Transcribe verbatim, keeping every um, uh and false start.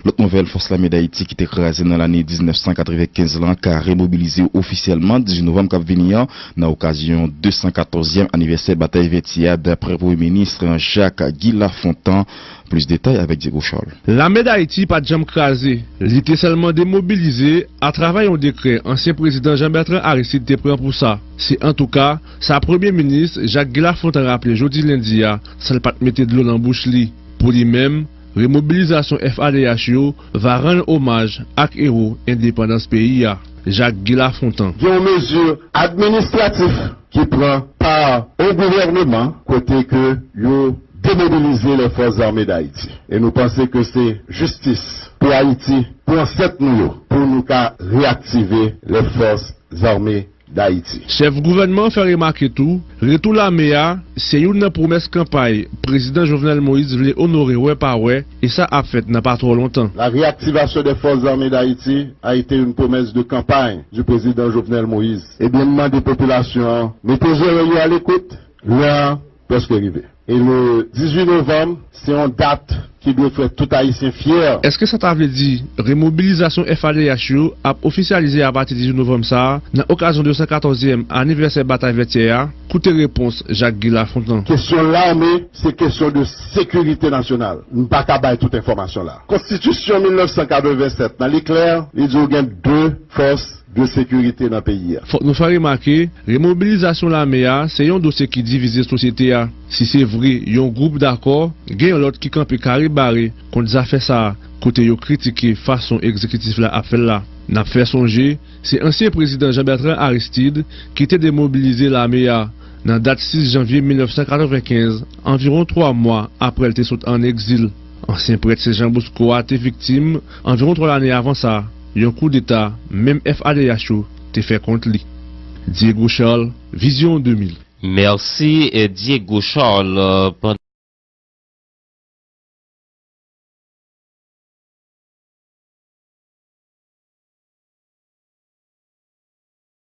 Lòt nouvèl, Fòs Lame Dayiti ki te kraze nan lane diznèf san katrevenkenz lan ka remobilize ofisyèlman dizuit novanm k ap vini an, nan okazyon de san katòzyèm anivèsè Batay Vètyè a, daprè Premye Minis Jacques Guy Lafontant. Plis detay avèk Diego Charles. Lame Dayiti pa t janm kraze, li te sèlman demobilize atravè yon dekrè ansyen prezidan Jean Bertrand Aristide te pran pou sa. Se antouka sa Premye Minis Jacques Guy Lafontant raple jodi lendi a, san l pa t mete dlo nan bouch li. Pou li menm, remobilizasyon F A D H yo va rann omaj ak ewo endepandans peyi a, Jacques Guy Lafontant. Gen yon mezi administratif ki pran pa yon gouvènman kote ke yo demobilize les forces armées d'Haïti. E nou panse ke se jistis pou Ayiti, pou ansèt nou yo, pou nou ka reyaktive les forces armées d'Haïti. Chèf gouvènman an fè remake tou, retou lame a se youn nan pwomès kanpay Prezidan Jovenel Moïse vle onore wè pa wè, e sa ap fèt nan pa twò lontan. La réactivation des forces armées d'Haïti a été une promesse de campagne du président Jovenel Moïse. Ebyen, m mande popilasyon an, mete zòrèy yo a lekout, lè a prèske rive. E le dizuit novanm, se yon dat ki dwe fè tout Ayisyen fyè. Èske sa ta vle di remobilizasyon F A D H yo ap ofisyalize apati dizuit novanm sa a, nan okazyon de san katòzyèm anivèsè Batay Vètyè a? Koute repons Jacques Guy Lafontant. Kesyon lame, se kesyon de sekirite nasyonal. M pa ka bay tout enfòmasyon la. Konstitisyon mil nèf san katrevennsèt lan, li klè, li di w gen de fòs de sekirite nan peyi a. Fòk nou fè remake, remobilizasyon lame a se yon dosye ki divize sosyete a. Si se vre yon gwoup dakò, gen yon lòt ki kanpe kare bare kont zafè sa a, kote yo kritike fason egzekitif la ap fè l la. N ap fè sonje, se ansyen prezidan Jean Bertrand Aristide ki te demobilize lame a nan dat sis janvye mil nèf san katrevenkenz, anviwon twa mwa apre l te sot ann egzil. Ansyen prèt Sen Jan Bosko a te viktim, anviwon twa lane avan sa, yon koudeta menm F A D H yo te fè kont li. Diego Charles, Vizyon de mil. Mèsi, eh, Diego Charles. Pandan